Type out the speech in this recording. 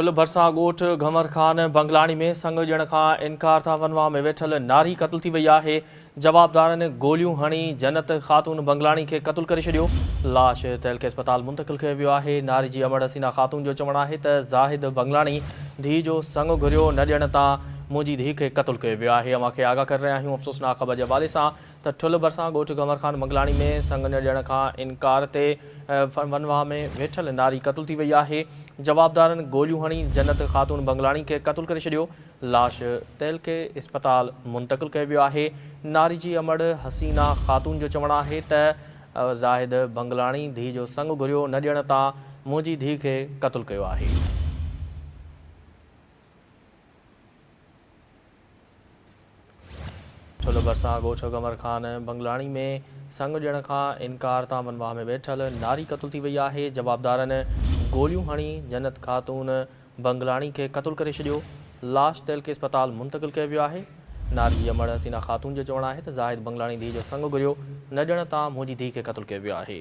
پل ڀرسان ڳوٺ گهنور خان بنگلاڻي ۾ سڱ ڏيڻ کان انڪار تان ونواهه ۾ ويٺل ناري قتل ٿي وئي آهي، جوابدارن گوليون هڻي جنت خاتون بنگلاڻي کي قتل ڪري ڇڏيو، لاش تعلقي اسپتال منتقل ڪيو ويو آهي، ناري جي امڙ حسينا خاتون جو چوڻ آهي ته زاهد بنگلاڻي ڌيء جو سڱ گهريو نه ڏيڻ تان منهنجي ڌيء کي قتل ڪيو ويو آهي، اوهان کي آگاهه ڪري رهيا آهيون افسوسناڪ خبر جي حوالي سان ته ٺلهه ڀرسان ڳوٺ گهنور خان بنگلاڻي ۾ سڱ نه ڏيڻ کان انڪار تي ونواهه ۾ ويٺل ناري قتل ٿي وئي آهي، جوابدارن گوليون هڻي جنت خاتون بنگلاڻي کي قتل ڪري ڇڏيو، لاش تعلقي اسپتال منتقل ڪيو ويو آهي، ناري جي امڙ حسينا خاتون جو چوڻ آهي ته زاهد بنگلاڻي ڌيء جو سڱ گهريو نه ڏيڻ تان منهنجي ڌيء کي قتل ڪيو آهي. ٺلهه ڀرسان ڳوٺ قمر خان بنگلاڻي ۾ سڱ ڏيڻ کان انڪار تان ونواهه ۾ ويٺل ناري قتل ٿي وئي آهي، جوابدارن گوليون هڻي جنت خاتون بنگلاڻي کي قتل ڪري ڇڏيو، لاش تعلقي اسپتال منتقل ڪيو ويو آهي، ناري جي امڙ حسينا خاتون جو چوڻ آهي ته زاهد بنگلاڻي ڌيء جو سڱ گهريو نه ڏيڻ تان منهنجي ڌيء کي قتل ڪيو ويو آهي.